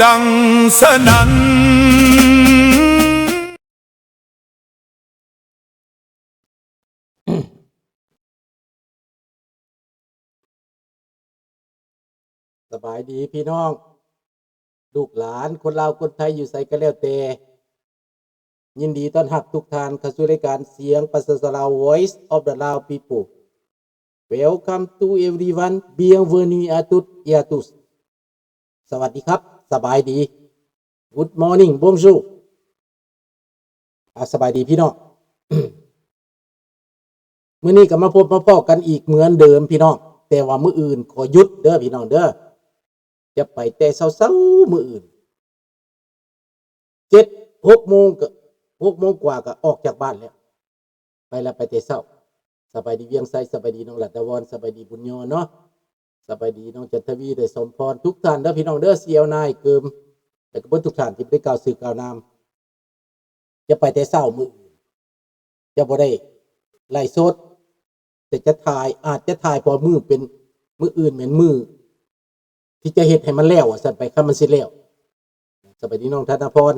ດັງສະໜັ່ນ. ສະບາຍດີພີ່ນ້ອງ ລູກຫຼານ ຄົນລາວຄົນໄທຢູ່ໃສກໍແລ້ວແຕ່ ຍິນດີຕ້ອນຮັບທຸກທ່ານເຂົ້າສູ່ລາຍການສຽງປະຊາຊົນລາວ Voice of the Lao People. Welcome to everyone. Bienvenue à toutes et à tous. ສະຫວັດດີຄັບ ສະບາຍດີ. Good morning, bonjour. ອາ ສະບາຍດີພີ່ນ້ອງ. ມື້ນີ້ກໍມາພົບມາພໍ້ກັນອີກເໝືອນເດີມພີ່ນ້ອງ, ແຕ່ວ່າມື້ອື່ນຂໍຢຸດເດີພີ່ນ້ອງເດີ. ຈະໄປແຕ່ເຊົ້າໆມື້ອື່ນ ເຈັດ ຫົກໂມງກໍ ຫົກໂມງກວ່າກໍອອກຈາກບ້ານແລ້ວ. ໄປລະ ໄປແຕ່ເຊົ້າ. ສະບາຍດີວຽງໄຊ, ສະບາຍດີນ້ອງລັດດາວອນ, ສະບາຍດີບຸນຍອນເນາະ, ສະບາຍດີນ້ອງຈັນທະວີ ແລະ ສົມພອນ ທຸກທ່ານເດີພີ່ນ້ອງເດີ. ສຽວນາຍເກີມ ແລະ ກໍເບິດທຸກທ່ານທີ່ບໍ່ໄດ້ກ່າວຊື່ກ່າວນາມ. ຈະໄປແຕ່ເຊົ້າມື້ອື່ນ ຈະບໍ່ໄດ້ໄລຟ໌ສົດ ແຕ່ຈະຖ່າຍ ອາດຈະຖ່າຍ ເພາະມື້ເປັນ ມື້ອື່ນແມ່ນມື້ທີ່ຈະເຮັດໃຫ້ມັນແລ້ວ ວ່າຊັ້ນໄປ ຄັນມັນຊິແລ້ວ. ສະບາຍດີນ້ອງທະນະພອນ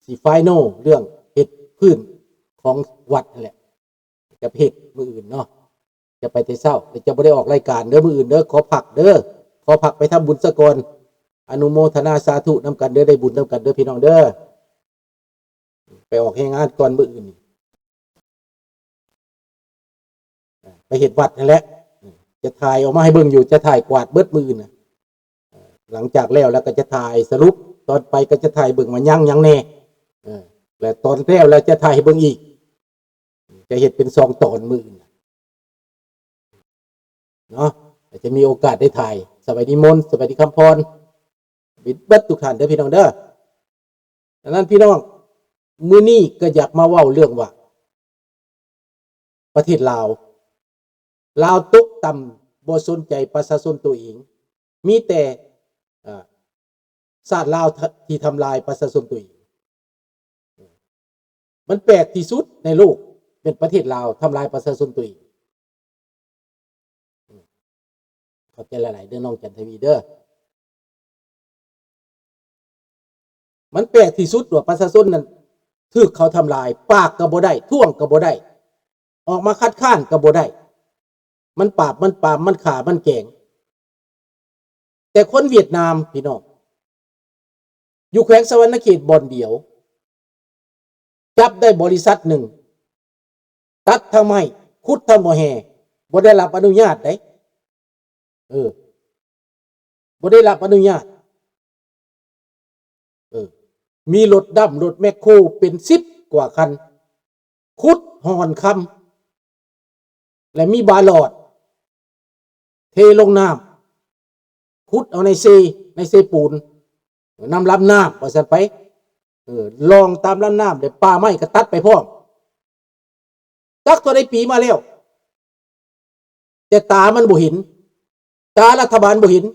ຊິໄຟນອລເລື່ອງເຮັດພື້ນຂອງວັດຫັ້ນແຫຼະ ຈະເຮັດມື້ອື່ນເນາະ. ຈະໄປແຕ່ເຊົ້າ ແລະ ຈະບໍ່ໄດ້ອອກລາຍການເດີມື້ອື່ນເດີ. ຂໍພັກເດີ ຂໍພັກໄປທຳບຸນສາກ່ອນ. ອະນຸໂມທະນາສາທຸນຳກັນເດີ ໄດ້ບຸນນຳກັນເດີພີ່ນ້ອງເດີ. ໄປອອກແຮງງານກ່ອນມື້ອື່ນນີ້ ໄປເຮັດວັດຫັ້ນແຫຼະ. ຈະຖ່າຍອອກມາໃຫ້ເບິ່ງຢູ່ ຈະຖ່າຍກວາດເບິດມື້ອື່ນນະ. ຫຼັງຈາກແລ້ວ ແລ້ວກໍຈະຖ່າຍສະຫຼຸບ ຕອນໄປກໍຈະຖ່າຍເບິ່ງວ່າຍັງຫຍັງແດ່ ແລະ ຕອນແລ້ວ ແລ້ວຈະຖ່າຍໃຫ້ເບິ່ງອີກ. ຈະເຮັດເປັນສອງຕອນມື້ອື່ນນະ ເນາະ ອາດຈະມີໂອກາດໄດ້ຖ່າຍ. ສະບາຍດີມົນ ສະບາຍດີຄຳພອນ ເບິດທຸກທ່ານເດີພີ່ນ້ອງເດີ. ອັນນັ້ນພີ່ນ້ອງ ມື້ນີ້ກໍຢາກມາເວົ້າເລື່ອງວ່າ ປະເທດລາວ ລາວຕົກຕ່ຳ ບໍ່ສົນໃຈປະຊາຊົນຕົວເອງ ມີແຕ່ ເອີ ຊາດລາວທີ່ທຳລາຍປະຊາຊົນຕົວເອງ. ມັນແປກທີ່ສຸດໃນໂລກ ເປັນປະເທດລາວທຳລາຍປະຊາຊົນຕົວເອງ. ຂອບໃຈຫຼາຍໆເດີນ້ອງຈັນທະວີເດີ. ມັນແປກທີ່ສຸດວ່າປະຊາຊົນນັ້ນຖືກເຂົາທຳລາຍ ປາກກໍບໍ່ໄດ້ ທ້ວງກໍບໍ່ໄດ້ ອອກມາຄັດຄ້ານກໍບໍ່ໄດ້. ມັນປາບ ມັນປາມ ມັນຂ້າ ມັນແກງ. ແຕ່ຄົນຫວຽດນາມພີ່ນ້ອງ ຢູ່ແຂວງສະຫວັນນະເຂດບ່ອນດຽວ ຈັບໄດ້ບໍລິສັດໜຶ່ງ ຕັດທັງໄມ້ ຂຸດທັງບໍ່ແຮ່ ບໍ່ໄດ້ຮັບອະນຸຍາດເດ້. ເອີ ບໍ່ໄດ້ຮັບອະນຸຍາດ. ເອີ ມີລົດດຳ ລົດແມັກໂຄເປັນສິບກວ່າຄັນ ຂຸດຮ່ອນຄຳ ແລະ ມີບາຫຼອດເທລົງນ້ຳ ຂຸດເອົາໃນເຊ ໃນເຊປູນ ນຳລຳນ້ຳວ່າຊັ້ນໄປ. ເອີ ລ່ອງຕາມລຳນ້ຳ ແລະ ປ່າໄມ້ກໍຕັດໄປພ້ອມ. ຈັກເທົ່າໃດປີມາແລ້ວ ແຕ່ຕາມັນບໍ່ເຫັນ ຕາລັດຖະບານບໍ່ເຫັນ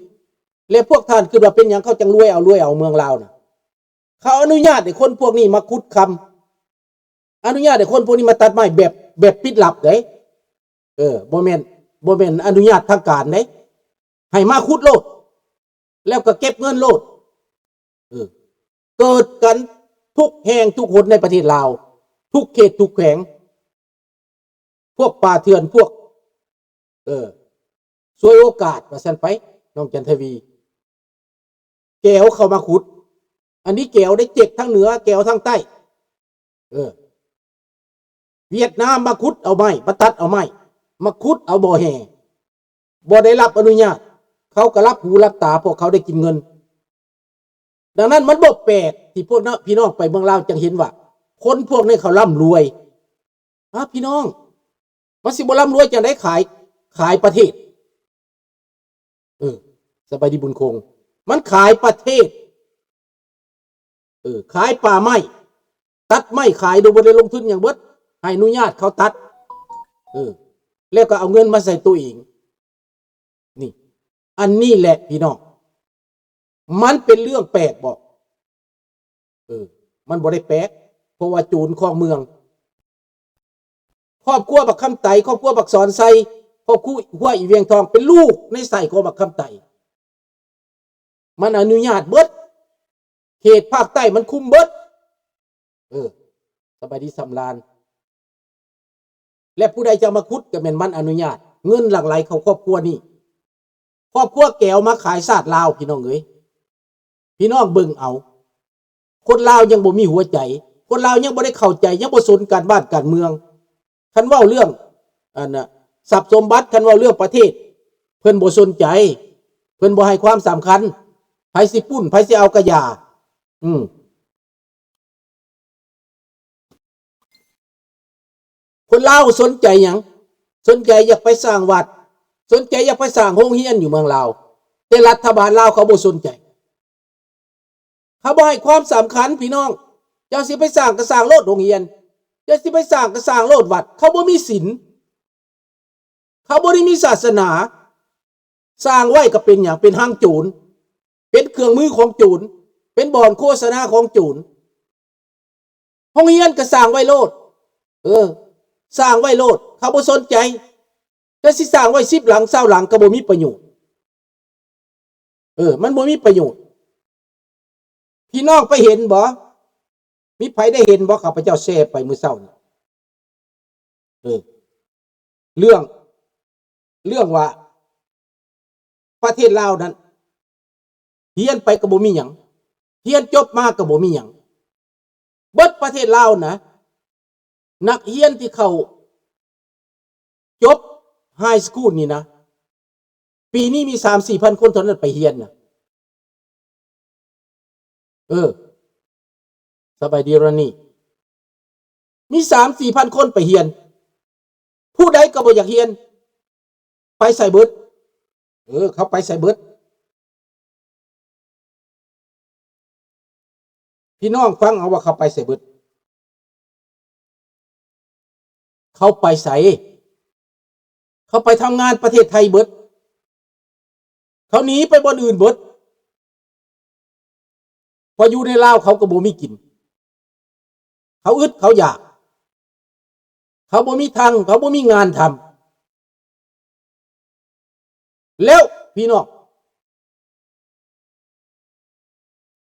ແລະ ພວກທ່ານຄິດວ່າເປັນຫຍັງເຂົາຈັ່ງລວຍເອົາ ລວຍເອົາເມືອງລາວນະ? ເຂົາອະນຸຍາດໃຫ້ຄົນພວກນີ້ມາຂຸດຄຳ ອະນຸຍາດໃຫ້ຄົນພວກນີ້ມາຕັດໄມ້ແບບ ແບບປິດລັບເດ້. ເອີ ບໍ່ແມ່ນ ບໍ່ແມ່ນອະນຸຍາດທາງການເດ້ ໃຫ້ມາຂຸດໂລດ ແລ້ວກໍເກັບເງິນໂລດ. ເອີ ເກີດກັນທຸກແຫ່ງທຸກຫົນໃນປະເທດລາວ ທຸກເຂດທຸກແຂວງ. ພວກປ່າເຖື່ອນ ພວກ ເອີ ສວຍໂອກາດວ່າຊັ້ນໄປ ນ້ອງຈັນທະວີ ແກວເຂົ້າມາຂຸດ. ອັນນີ້ແກວໄດ້ເຈັກທາງເໜືອ ແກວທາງໃຕ້. ເອີ ຫວຽດນາມມາຂຸດເອົາໄມ້ ມາຕັດເອົາໄມ້ ມາຂຸດເອົາບໍ່ແຮ່ ບໍ່ໄດ້ຮັບອະນຸຍາດ ເຂົາກໍຫຼັບຫູຫຼັບຕາ ພວກເຂົາໄດ້ກິນເງິນ. ດັ່ງນັ້ນມັນບໍ່ແປກທີ່ພວກເນາະ ພີ່ນ້ອງໄປເມືອງລາວຈັ່ງເຫັນວ່າ ຄົນພວກນີ້ເຂົາລ່ຳລວຍ. ອາ ພີ່ນ້ອງ ມັນຊິບໍ່ລ່ຳລວຍຈັ່ງໃດ ຂາຍ ຂາຍປະເທດ. ເອີ ສະບາຍດີບຸນຄົງ ມັນຂາຍປະເທດ. ເອີ ຂາຍປ່າໄມ້ ຕັດໄມ້ຂາຍໂດຍບໍ່ໄດ້ລົງທຶນຫຍັງເບິດ ໃຫ້ອະນຸຍາດເຂົາຕັດ ເອີ ແລ້ວກໍເອົາເງິນມາໃສ່ໂຕເອງ. ນີ້ ອັນນີ້ແຫຼະພີ່ນ້ອງ ມັນເປັນເລື່ອງແປກບໍ? ເອີ ມັນບໍ່ໄດ້ແປກ ເພາະວ່າໂຈນຄອງເມືອງ ຄອບຄົວບັກຄຳໄຕ ຄອບຄົວບັກສອນໄຊ ຄອບຄົວອີວຽງທອງ ເປັນລູກໃນໄສ້ຂອງບັກຄຳໄຕ ມັນອະນຸຍາດເບິດ ເຂດພາກໃຕ້ມັນຄຸມເບິດ. ເອີ ສະບາຍດີສຳລານ. ແລະ ຜູ້ໃດຈະມາຂຸດກໍແມ່ນມັນອະນຸຍາດ, ເງິນຫຼັ່ງໄຫຼເຂົ້າຄອບຄົວນີ້. ຄອບຄົວແກວມາຂາຍຊາດລາວ ພີ່ນ້ອງເອີຍ. ພີ່ນ້ອງເບິ່ງເອົາ, ຄົນລາວຍັງບໍ່ມີຫົວໃຈ, ຄົນລາວຍັງບໍ່ໄດ້ເຂົ້າໃຈ, ຍັງບໍ່ສົນການບ້ານການເມືອງ. ຄັນເວົ້າເລື່ອງ ອັນນະ ຊັບສົມບັດ, ຄັນເວົ້າເລື່ອງປະເທດ, ເພິ່ນບໍ່ສົນໃຈ, ເພິ່ນບໍ່ໃຫ້ຄວາມສຳຄັນ. ໃຜຊິປຸ້ນ, ໃຜຊິເອົາກະຢ່າ. ອືມ. ຄົນລາວສົນໃຈຫຍັງ? ສົນໃຈຢາກໄປສ້າງວັດ, ສົນໃຈຢາກໄປສ້າງໂຮງຮຽນຢູ່ເມືອງລາວ, ແຕ່ລັດຖະບານລາວເຂົາບໍ່ສົນໃຈ, ເຂົາບໍ່ໃຫ້ຄວາມສຳຄັນ ພີ່ນ້ອງ. ເຈົ້າຊິໄປສ້າງກໍສ້າງໂລດໂຮງຮຽນ, ເຈົ້າຊິໄປສ້າງກໍສ້າງໂລດວັດ, ເຂົາບໍ່ມີສິນ. ເຂົາບໍ່ໄດ້ມີສາສະໜາ, ສ້າງໄວ້ກໍເປັນຫຍັງ? ເປັນຮັງໂຈນ, ເປັນເຄື່ອງມືຂອງໂຈນ, ເປັນບ່ອນໂຄສະນາຂອງໂຈນ. ໂຮງຮຽນກໍສ້າງໄວ້ໂລດ, ເອີ ສ້າງໄວ້ໂລດ, ເຂົາບໍ່ສົນໃຈ. ແຕ່ຊິສ້າງໄວ້ສິບຫຼັງ ຊາວຫຼັງກໍບໍ່ມີປະໂຫຍດ. ເອີ ມັນບໍ່ມີປະໂຫຍດ. ພີ່ນ້ອງໄປເຫັນບໍ່? ມີໃຜໄດ້ເຫັນບໍ່? ຂ້າພະເຈົ້າແຊໄປມື້ເຊົ້ານີ້. ເອີ ເລື່ອງ ເລື່ອງວ່າ ປະເທດລາວນັ້ນ ຮຽນໄປກໍບໍ່ມີຫຍັງ, ຮຽນຈົບມາກໍບໍ່ມີຫຍັງ. ເບິດປະເທດລາວນະ, ນັກຮຽນທີ່ເຂົ້າຈົບໄຮສະຄູນນີ້ນະ, ປີນີ້ມີສາມສີ່ພັນຄົນເທົ່ານັ້ນໄປຮຽນນະ. ເອີ ສະບາຍດີຣອນນີ. ມີສາມສີ່ພັນຄົນໄປຮຽນ, ຜູ້ໃດກໍບໍ່ຢາກຮຽນ. ໄປໃສເບິດ? ເອີ ເຂົາໄປໃສເບິດ? ພີ່ນ້ອງຟັງເອົາວ່າເຂົາໄປໃສເບິດ. ເຂົາໄປໃສ? ເຂົາໄປທຳງານປະເທດໄທເບິດ. ເຂົາໜີໄປບ່ອນອື່ນເບິດ. ເພາະຢູ່ໃນລາວເຂົາກໍບໍ່ມີກິນ. ເຂົາອຶດ ເຂົາຢາກ. ເຂົາບໍ່ມີທາງ, ເຂົາບໍ່ມີງານທຳ. ແລ້ວ ພີ່ນ້ອງ,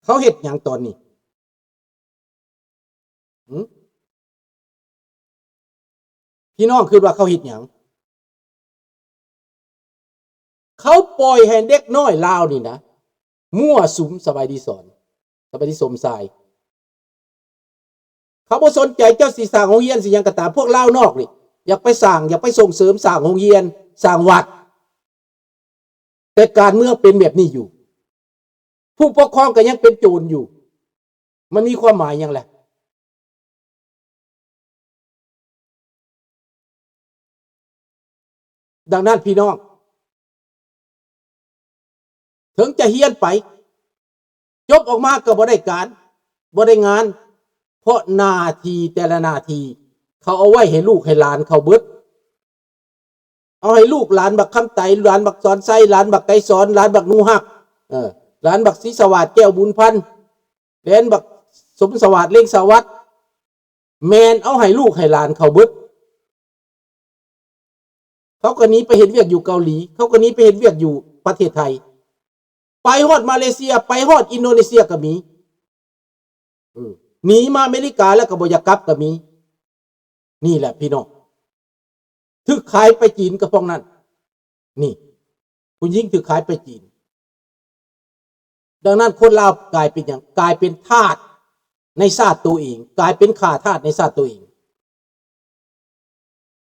ເຂົາເຮັດຫຍັງຕອນນີ້? ຫື? ພີ່ນ້ອງຄິດວ່າເຂົາເຮັດຫຍັງ? ເຂົາປ່ອຍໃຫ້ເດັກນ້ອຍລາວນີ້ນະ ມົ້ວສຸມ. ສະບາຍດີສອນ, ສະບາຍດີສົມຊາຍ. ເຂົາບໍ່ສົນໃຈເຈົ້າຊິສ້າງໂຮງຮຽນຊິຫຍັງກໍຕາມ, ພວກລາວນອກນີ້ຢາກໄປສ້າງ, ຢາກໄປສົ່ງເສີມສ້າງໂຮງຮຽນ, ສ້າງວັດ. ແຕ່ການເມືອງເປັນແບບນີ້ຢູ່, ຜູ້ປົກຄອງກໍຍັງເປັນໂຈນຢູ່, ມັນມີຄວາມໝາຍຫຍັງລະ? ດັ່ງນັ້ນ ພີ່ນ້ອງ, ເຖິງຈະຮຽນໄປ, ຈົບອອກມາກໍບໍ່ໄດ້ການ, ບໍ່ໄດ້ງານ, ເພາະໜ້າທີ່ແຕ່ລະໜ້າທີ່ ເຂົາເອົາໄວ້ໃຫ້ລູກໃຫ້ຫຼານເຂົາເບິດ. ເອົາໃຫ້ລູກຫຼານບັກຄຳໄຕ, ຫຼານບັກສອນໄຊ, ຫຼານບັກໄກສອນ, ຫຼານບັກໜູຮັກ, ເອີ ຫຼານບັກສີສະຫວາດ ແກ້ວບຸນພັນ, ຫຼານບັກສົມສະຫວາດ ເລັງສະຫວັດ, ແມ່ນເອົາໃຫ້ລູກໃຫ້ຫຼານເຂົາເບິດ. ເຂົາກໍໜີໄປເຮັດວຽກຢູ່ເກົາຫຼີ, ເຂົາກໍໜີໄປເຮັດວຽກຢູ່ປະເທດໄທ, ໄປຮອດມາເລເຊຍ, ໄປຮອດອິນໂດເນເຊຍກໍມີ. ເອີ ໜີມາອາເມລິກາແລ້ວກໍບໍ່ຢາກກັບກໍມີ. ນີ້ແຫຼະພີ່ນ້ອງ, ຖືກຂາຍໄປຈີນກໍພວກນັ້ນ. ນີ້ ຜູ້ຍິງຖືກຂາຍໄປຈີນ. ດັ່ງນັ້ນຄົນລາວກາຍເປັນຫຍັງ? ກາຍເປັນທາດໃນຊາດໂຕເອງ, ກາຍເປັນຂ້າທາດໃນຊາດໂຕເອງ.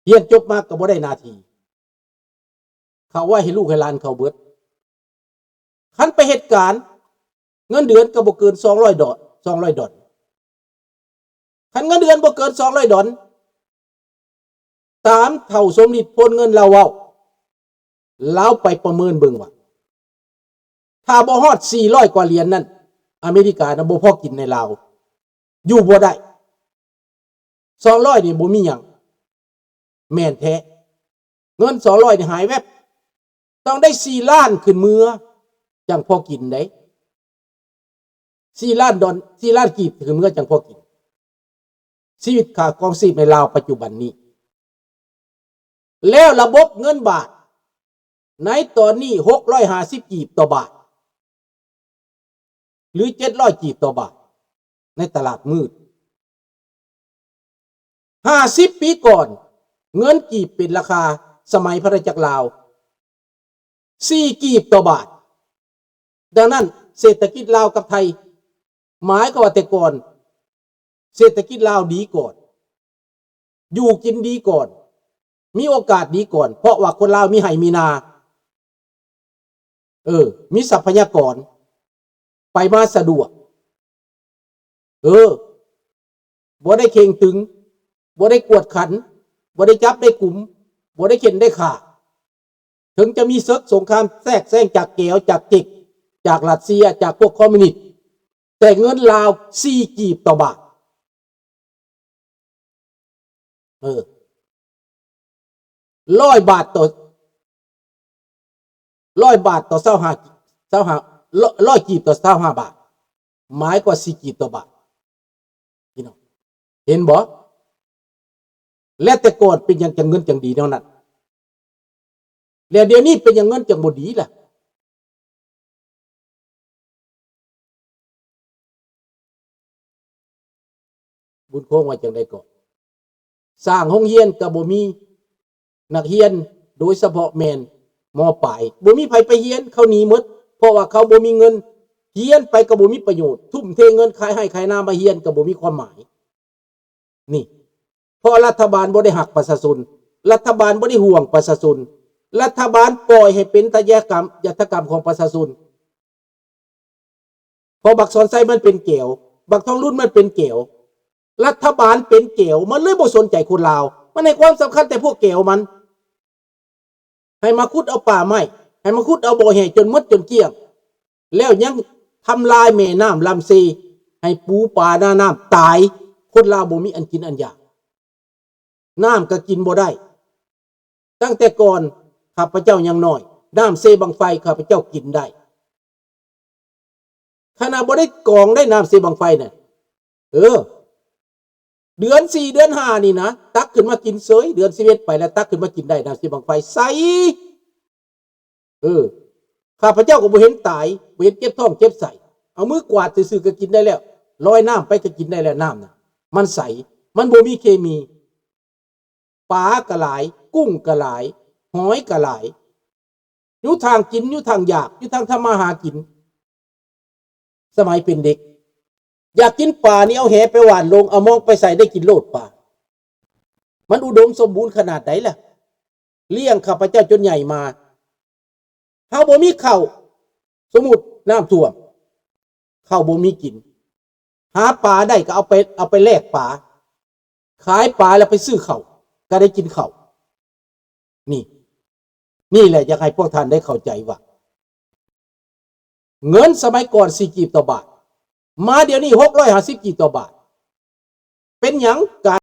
ຮຽນຈົບມາກໍບໍ່ໄດ້ໜ້າທີ່, ເຂົາເອົາໄວ້ໃຫ້ລູກໃຫ້ຫຼານເຂົາເບິດ. ຄັນໄປເຮັດການ, ເງິນເດືອນກໍບໍ່ເກີນສອງຮ້ອຍດອນ, ສອງຮ້ອຍດອນ. ຄັນເງິນເດືອນບໍ່ເກີນສອງຮ້ອຍດອນ, ຕາມເຖົ້າສົມລິດ ໂພນເງິນລາວເວົ້າ, ລາວໄປປະເມີນເບິ່ງວ່າ ຖ້າບໍ່ຮອດສີ່ຮ້ອຍກວ່າຫຼຽນນັ້ນ, ອາເມລິການະບໍ່ພໍກິນໃນລາວ, ຢູ່ບໍ່ໄດ້. ສອງຮ້ອຍນີ້ບໍ່ມີຫຍັງ, ແມ່ນແທ້. ເງິນສອງຮ້ອຍນີ້ຫາຍແວັບ, ຕ້ອງໄດ້ສີ່ລ້ານຂຶ້ນເມືອ ຈັ່ງພໍກິນເດ້. ສີ່ລ້ານດອນ, ສີ່ລ້ານກີບ ຄືເມືອຈັ່ງພໍກິນ. ຊີວິດຄ່າຄອງຊີບໃນລາວປັດຈຸບັນນີ້, ແລ້ວລະບົບເງິນບາດໃນຕອນນີ້ ຫົກຮ້ອຍຫ້າສິບກີບຕໍ່ບາດ. ຫຼື ເຈັດຮ້ອຍກີບຕໍ່ບາດ ໃນຕະຫຼາດມືດ. ຫ້າສິບປີກ່ອນ ເງິນກີບເປັນລາຄາສະໄໝພະນາຈັກລາວ ສີ່ກີບຕໍ່ບາດ. ດັ່ງນັ້ນ ເສດຖະກິດລາວກັບໄທ ໝາຍຄວາມວ່າແຕ່ກ່ອນ ເສດຖະກິດລາວດີກ່ອນ, ຢູ່ກິນດີກ່ອນ, ມີໂອກາດດີກ່ອນ ເພາະວ່າຄົນລາວມີໄຮ່ມີນາ, ເອີ ມີຊັບພະຍາກອນ ໄປມາສະດວກ, ເອີ ບໍ່ໄດ້ເຄັ່ງຕຶງ, ບໍ່ໄດ້ກວດຂັນ, ບໍ່ໄດ້ຈັບໄດ້ກຸມ, ບໍ່ໄດ້ເຂັນໄດ້ຂ້າ. ເຖິງຈະມີເສິກສົງຄາມແຊກແຊງຈາກແກວ, ຈາກເຈັກ, ຈາກຣັດເຊຍ, ຈາກພວກຄອມມູນິດ, ແຕ່ເງິນລາວສີ່ກີບຕໍ່ບາດ. ເອີ ຮ້ອຍບາດຕໍ່ ຮ້ອຍບາດຕໍ່ຊາວຫ້າ ຊາວຫ້າ ຮ້ອຍ ຮ້ອຍກີບຕໍ່ຊາວຫ້າບາດ ໝາຍກວ່າສີ່ກີບຕໍ່ບາດ. ພີ່ນ້ອງ ເຫັນບໍ່? ແລະ ແຕ່ກ່ອນເປັນຫຍັງຈັ່ງເງິນຈັ່ງດີແນວນັ້ນ? ແລະ ດຽວນີ້ເປັນຫຍັງເງິນຈັ່ງບໍ່ດີລະ? ບຸນຄົງວ່າຈັ່ງໃດເກາະ? ສ້າງໂຮງຮຽນກໍບໍ່ມີນັກຮຽນ, ໂດຍສະເພາະແມ່ນ ມ.ປາຍ ບໍ່ມີໃຜໄປຮຽນ, ເຂົາໜີໝົດ ເພາະວ່າເຂົາບໍ່ມີເງິນ, ຮຽນໄປກໍບໍ່ມີປະໂຫຍດ, ທຸ່ມເທເງິນຂາຍໄຮ່ຂາຍນາມາຮຽນກໍບໍ່ມີຄວາມໝາຍ. ນີ້ ເພາະລັດຖະບານບໍ່ໄດ້ຮັກປະຊາຊົນ, ລັດຖະບານບໍ່ໄດ້ຫ່ວງປະຊາຊົນ, ລັດຖະບານປ່ອຍໃຫ້ເປັນຕະຍະກຳ ຍະຕະກຳຂອງປະຊາຊົນ. ເພາະບັກສອນໄຊມັນເປັນແກວ, ບັກທອງລຸນມັນເປັນແກວ, ລັດຖະບານເປັນແກວ, ມັນເລີຍບໍ່ສົນໃຈຄົນລາວ, ມັນໃຫ້ຄວາມສຳຄັນແຕ່ພວກແກວມັນ. ໃຫ້ມາຂຸດເອົາປ່າໄມ້, ໃຫ້ມາຂຸດເອົາບໍ່ແຮ່ຈົນໝົດຈົນກ້ຽງ, ແລ້ວຍັງທຳລາຍແມ່ນ້ຳລຳເຊ ໃຫ້ປູປານານ້ຳຕາຍ, ຄົນລາວບໍ່ມີອັນກິນອັນຢາກ, ນ້ຳກໍກິນບໍ່ໄດ້. ຕັ້ງແຕ່ກ່ອນຂ້າພະເຈົ້າຍັງນ້ອຍ, ນ້ຳເຊບັ້ງໄຟຂ້າພະເຈົ້າກິນໄດ້. ຂະໜາດບໍ່ໄດ້ກອງໄດ້ນ້ຳເຊບັ້ງໄຟນະ. ເອີ ເດືອນສີ່ເດືອນຫ້ານີ້ນະ ຕັກຂຶ້ນມາກິນເສີຍ, ເດືອນສິບເອັດໄປແລ້ວ ຕັກຂຶ້ນມາກິນໄດ້ ນ້ຳເຊບັ້ງໄຟໃສ. ເອີ ຂ້າພະເຈົ້າກໍບໍ່ເຫັນຕາຍ, ບໍ່ເຫັນເຈັບທ້ອງເຈັບໄສ້, ເອົາມືກວາດຊື່ໆກໍກິນໄດ້ແລ້ວ, ລອຍນ້ຳໄປກໍກິນໄດ້ແລ້ວ, ນ້ຳນະ ມັນໃສ, ມັນບໍ່ມີເຄມີ. ປາກໍຫຼາຍ, ກຸ້ງກໍຫຼາຍ, ຫອຍກໍຫຼາຍ, ຢູ່ທາງກິນ, ຢູ່ທາງຢາກ, ຢູ່ທາງທຳມາຫາກິນ. ສະໄໝເປັນເດັກ ຢາກກິນປານີ້ ເອົາແຫໄປຫວ່ານລົງ, ເອົາມອງໄປໃສ່, ໄດ້ກິນໂລດປາ. ມັນອຸດົມສົມບູນຂະໜາດໃດລະ? ລ້ຽງຂ້າພະເຈົ້າຈົນໃຫຍ່ມາ. ເຮົາບໍ່ມີເຂົ້າ, ສົມມຸດນ້ຳຖ້ວມ, ເຂົ້າບໍ່ມີກິນ, ຫາປາໄດ້ກໍເອົາໄປ, ເອົາໄປແລກປາ, ຂາຍປາແລ້ວໄປຊື້ເຂົ້າ, ກໍໄດ້ກິນເຂົ້າ. ນີ້ ນີ້ແຫຼະ ຢາກໃຫ້ພວກທ່ານໄດ້ເຂົ້າໃຈວ່າ ເງິນສະໄໝກ່ອນສີ່ກີບຕໍ່ບາດ, ມາດຽວນີ້ຫົກຮ້ອຍຫ້າສິບກີບຕໍ່ບາດ. ເປັນຫຍັງການ